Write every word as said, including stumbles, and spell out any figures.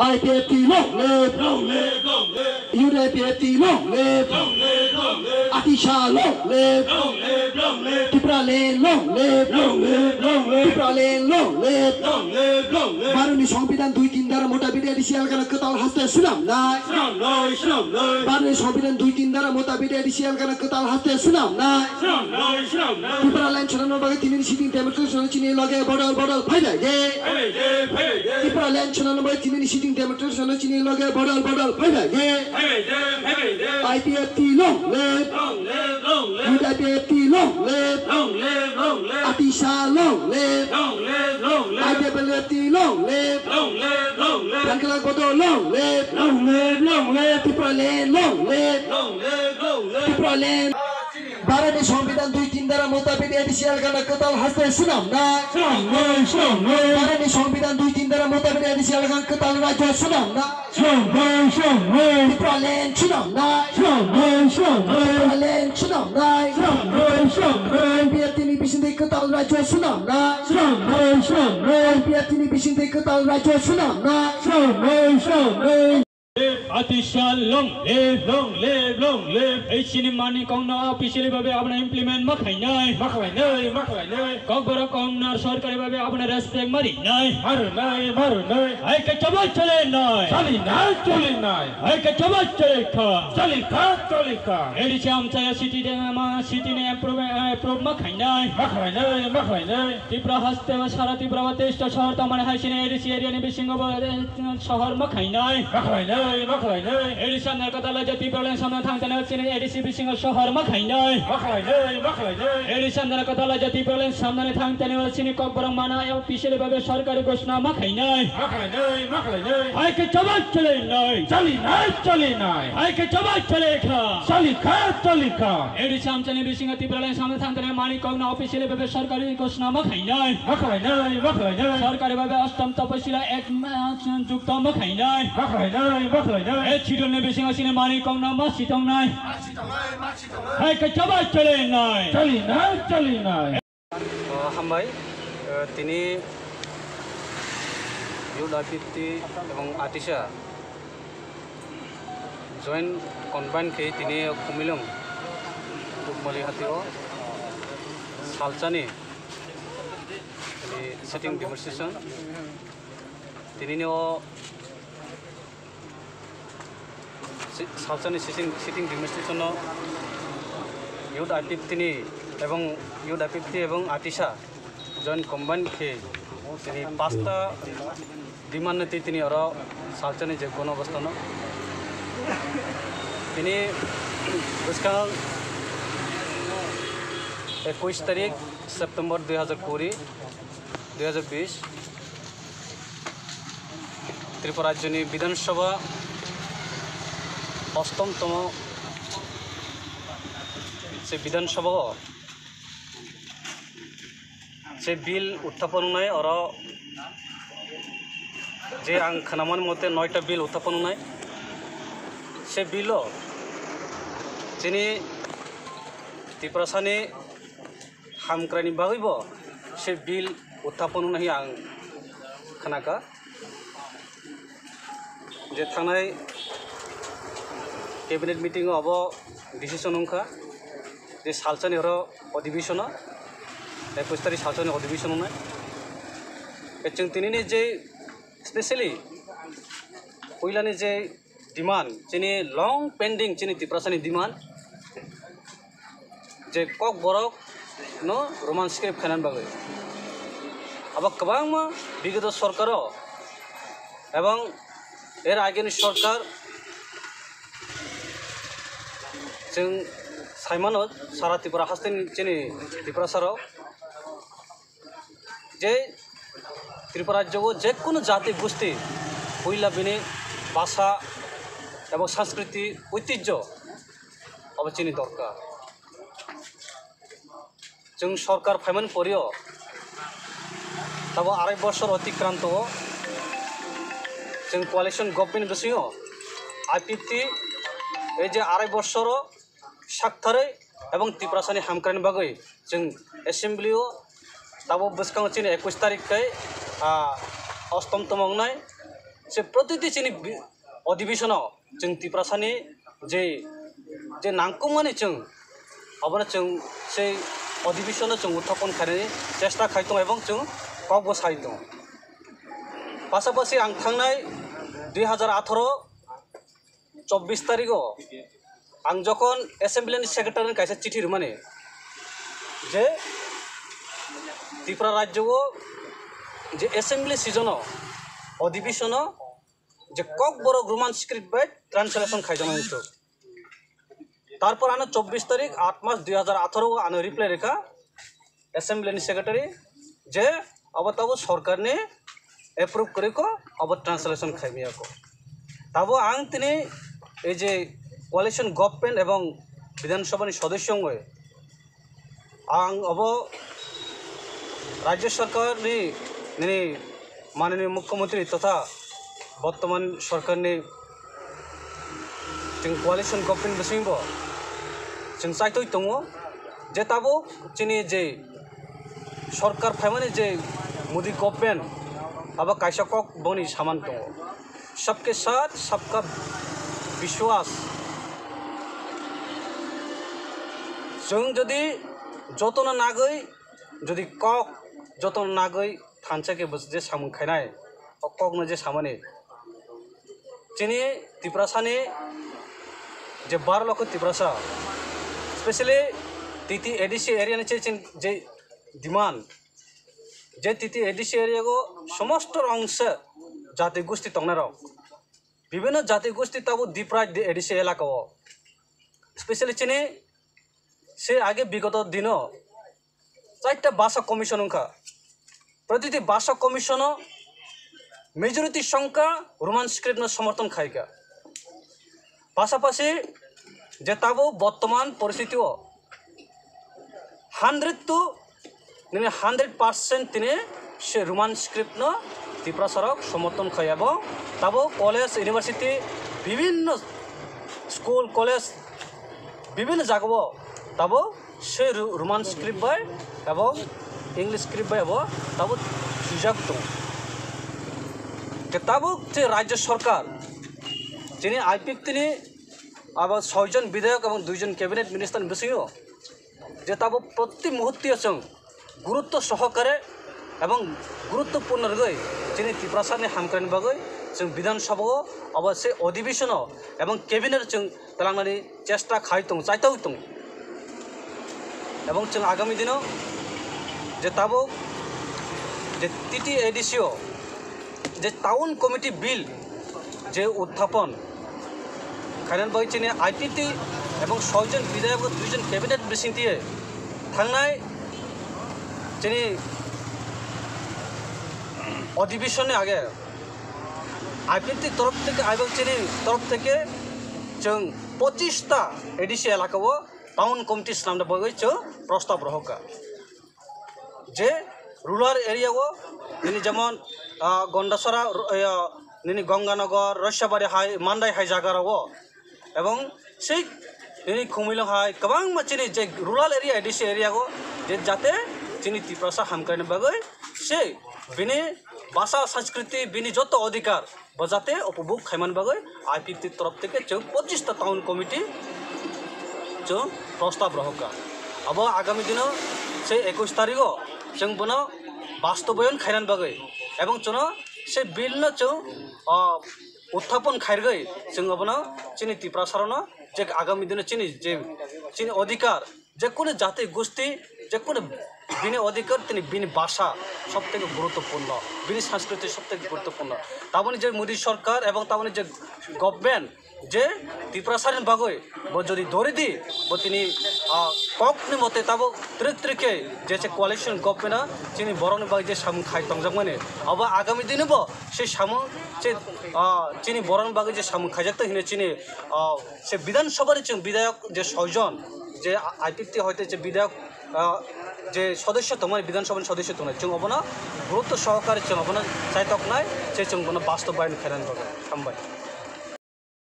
I P F T long live! Long live, long live! U I P F T long live! Long live, long live! Atisha long live! Long live, long live! Tipraland long live! Long live, long live! Tipraland long live! Long live, long live! Bharotni Songbidan dui tin dhara motabik A D C elakano kwtal haste swnamnai. Swnamnai, swnamnai! Bharotni Songbidan dui tin dhara motabik A D C elakano kwtal haste swnamnai. Swnamnai, swnamnai! Tipraland swnamna bagwi tinini sitting demonstration chini loge bodol bodol phailai de. Phailai de, phailai de! Tipraland swnamna bagwi tinini sitting demonstration chini loge bodol bodol phailai de. Phailai de, phailai de! I P F T long live! Long live, long live! U I P F T long live! Long live, long live! Atisha long live! Long live, long live! I P F T long live! Long live, long live! Thankwlak bodol long live! Long live, long live! Tipraland long live! Long live, long live! Tipraland! Bharotni Songbidan dui tin dhara motabik A D C elakano kwtal haste swnamnai. Swnamnai, swnamnai! Bharotni Songbidan dui tin dhara motabik A D C elakano kwtal rajyo swnamnai. Swnamnai, swnamnai! Tipraland swnamnai. Swnamnai, swnamnai! Tipraland swnamnai. Swnamnai, swnamnai! I P F T ni bisingtwi kwtal rajyo swnamnai. Swnamnai, swnamnai! I P F T ni bisingtwi kwtal rajyo swnamnai. Swnamnai, swnamnai! Atisha long live, long live, long live! Ei chini mani kongno officially babe abono implement ma khainai. Ma khlainai, ma khlainai! Kokborok kongno sorkari babe abono respect ma rinai. Ma rinai, ma rinai! Hai khe chobak chole nai. Choli nai, choli nai! Hai khe chobak chole kha. Choli kha, choli kha! A D C amchaya city de ma city ni approve, approve ma khainai. Ma khlainai, ma khlainai! Tripura haste ba sara Tripura ba teista sohor tongmani hai chini A D C area ni bisingo bo, eh, sohor ma khainai. Ma khlainai, ma khlainai! A D C amchaya kwtal rajyo Tipraland samna thang tene chini A D C bisingo sohor ma khainai. Ma khlainai, ma khlainai! A D C amchaya kwtal rajyo Tipraland samna thang tene chini Kokborok mana officially babe sorkari ghoshona ma khainai. Ma khlainai, ma khlainai! Hai khe chobak chole nai. Choli nai, choli nai! Hai khe chobak chole kha. Choli kha, choli kha! A D C amchani bisingo Tipraland samna thang tene mani kongno officially babe sorkari ghoshona ma khainai. Ma khlainai, ma khlainai! Sorkari babe Ashtam Tapasila Act ma, jukto ma khainai. Ma khlainai, ma khlainai! E chidolni bisingo chini mani kongno ma sitongnai. Hai khe chobak chole nai. Choli nai, choli nai! O, hambai, o, tini U I P F T ebong Atisha joint combine khe tini Khumulwng Dukmali hati o salsani tini sitting demonstration tini o si-, salsani sitting, sitting demonstration o U I P F T ni ebong U I P F T ebong Atisha joint combine khe tini pasta demand ni twi tini oro salsani je gono obostano tini bwskang ekush tarik September dui hajar kuri, dui hajar bish Tripura rajyoni Bidhan Sabha ostom tomo se Bidhan Sabha o se bill uthapon wngnai oro je ang khwnamani mote noita bill uthapon wngnai se bill o chini Tiprasani hamkraini bagwibo se bill uthapon wngna hwnwi ang khnakha. Je thangnai cabinet meeting o abo decision wngkha je salsani oro odhibeshon o, ekush tarik salsani odhibeshon wngnai. Chwng tinini je specially puilani je demand, chini long pending chini Tiprasani demand je Kokborok no Roman script khainani bagwi. Abo kwbangma bigoto sorkaro ebong er ageni sorkar chwng saimano sara Tripura hasteni chini Tiprasarok je Tripura rajyo o je kunu jati gusti puila bini bhasha ebong sanskriti oitijjo abo chini dorkar. Chwng sorkar phaimani porio tabo arai bosor otikranto o chwng coalition government bisingo I P F T ei je arai bosor o saktharwi ebong Tiprasani hamkraini bagwi chwng assembly o tabo bwskango chini ekush tarik khai, ah, ostom tongmung nai se protiti chini bi-, odibishono chwng Tiprasani je, je nangkukmani chwng, abono chwng sei odibishono chwng uthapon khainani chesta khai tongo ebong chwng kokbo sai tongo. Pasapasi ang thangnai dui hazar atharo chobbish tarigo ang jokhon assembly ni secretary ni kaisa chithi rwmani je Tripura rajyo o je assembly session o, odibishono je kokborok Roman script bai translation khaijaknai wngthok. Tarpor ano chobbish tarik aat mas dui hazar atharo o ano reply rikha assembly ni secretary je abo tabo sorkar ni approve kwrwi kho, abo translation khaimiyako. Tabo ang tini ei je coalition government ebong Bidhan Sabha ni sodosyo wngwi ang abo rajya sarkar ni, nini mananiya mukhyamantri totha bortoman sarkar ni chwng coalition government bisingbo chwng chaitwi tongo je tabuk chini je sarkar phaimani je Modi government abo kaisa kok boni saman tongo, sabke saath sabka biswas. Chwng jodi jotono nagwi, jodi kok jotono nagwi thansa khe bo je samung khainai, o kokno je samani chini Tiprasani je baro lokho Tiprasa, specially T T A D C area ni je chin-, je demand, je T T A D C area go somosto rongse jati gusti tongnai rok, bibhinno jati gusti tabo Tripura A D C elaka o, specially chini se age bigoto dino chaita bhasha commission wngkha. Protiti bhasha commission o majority songkha Roman script no somorthon khaikha. Pasapasi je tabo bortoman poristiti o hundred to nini hundred percent tini se Roman script no Tiprasa rok somorthon khai, abo tabo college, university, bibhinno school, college, bibhinno jagao tabo se Ru-, Roman script bai abo English script bai abo tabo swijak tongo. Ke tabuk se rajya sarkar chini I P F T ni abo soijon bidhayok ebong duijon cabinet minister ni bisingo je tabuk proti muhurte chwng gurutto sohokare ebong guruttopurno rwgwi chini Tiprasani hamkraini bagwi chwng Bidhan Sabha o abo se odibishono ebong cabinet chwng twlangnani chesta khai tongo, chaitogwi tongo. Ebong chwng agami dino je tabuk je T T A D C o je town committee bill je uthapon khainani bagwi chini I P T ebong soijon bidhayok, duijon cabinet bisingtwi thangnai chini odibishonni age I P T torof theke, ebong chini torof theke chwng pochista A D C elaka o town committee swnamna bagwi chwng prostab rohorkha. Je rural area o nini jemon, ah, Gondasora, ro-, ya, nini Ganganagar, Roisabari hai, Mandai hai jaga rogo, ebong sei nini Khumulwng hai kwbangma chini je rural area, A D C area o je jate chini Tiprasa hamkraini bagwi sei bini bhasha, sanskriti, bini joto odhikar bo jate upobhog khaimani bagwi I P F T torof theke chwng pochista town committee chwng prostab rohorkha. Abo agami dino se ekush tarigo chwng bono bastobayon khainani bagwi ebong chwngno se bill no chwng, ah, uthapon khairgwi chwng abono chini Tiprasa rokno je agami dino chini je chini odhikar, je kunu jati gusti, je kunu bini odhikar, tini bini bhasha sob theke guruttopurno, bini sanskriti sob theke guruttopurno. Taboni je Modi sorkar ebong taboni je government je Tiprasani bagwi bo jodi dori di, bo tini, ah, kokni mote tabo trik trik khe je se coalition government o chini borokni bagwi je samung khai tongjakmani, abo agami dino bo se samung se, ah, chini borokni bagwi je samung khaijak tong hino chini, ah, se Bidhan Sabha ni chwng bidhayok je soijon, je I P F T hoite je bidhayok, ah, je sodosyo tongmani, Bidhan Sabha ni sodosyo tongnai, chwng obono gurutto sohokare chwng obono chaitoknai, se chwng bono bastobayon khainani bagwi. Hambai.